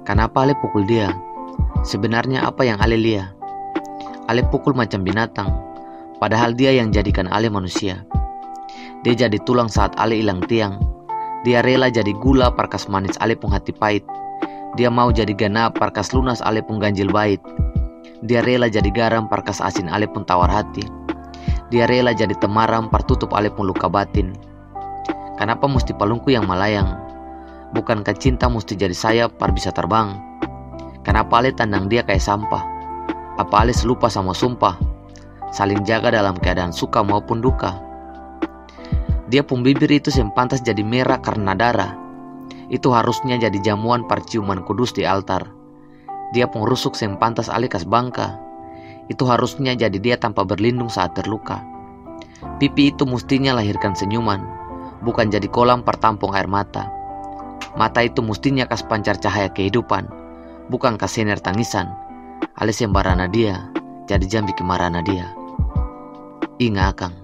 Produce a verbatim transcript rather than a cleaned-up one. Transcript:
Kanapa ale pukul dia? Sebenarnya apa yang ale lia? Ale pukul macam binatang, padahal dia yang jadikan ale manusia. Dia jadi tulang saat ale ilang tiang. Dia rela jadi gula par kas manis ale pung hati pait. Dia mau jadi ganap par kas lunas ale pung ganjil bait. Dia rela jadi garam par kas asin ale pung tawar hati. Dia rela jadi temaram par tutup ale pung luka batin. Kanapa musti palungku yang malayang? Bukankah cinta musti jadi sayap par bisa tarbang? Kanapa ale tandang dia kaya sampah? Apa ale su lupa samua sumpah? Saling jaga dalam keadaan suka maupun duka. Dia pung bibir itu seng pantas jadi mera karna dara. Itu harusnya jadi jamuan par ciuman kudus di altar. Dia pung rusuk seng pantas ale kas bangka. Itu harusnya jadi dia tampa berlindung saat terluka. Pipi itu mustinya lahirkan senyuman, bukan jadi kolam par tampung aer mata. Mata itu mustinya kas pancar cahaya kehidupan, bukan kas sener tangisan. Ale seng barana dia, jadi jang biking marana dia. Inga akang.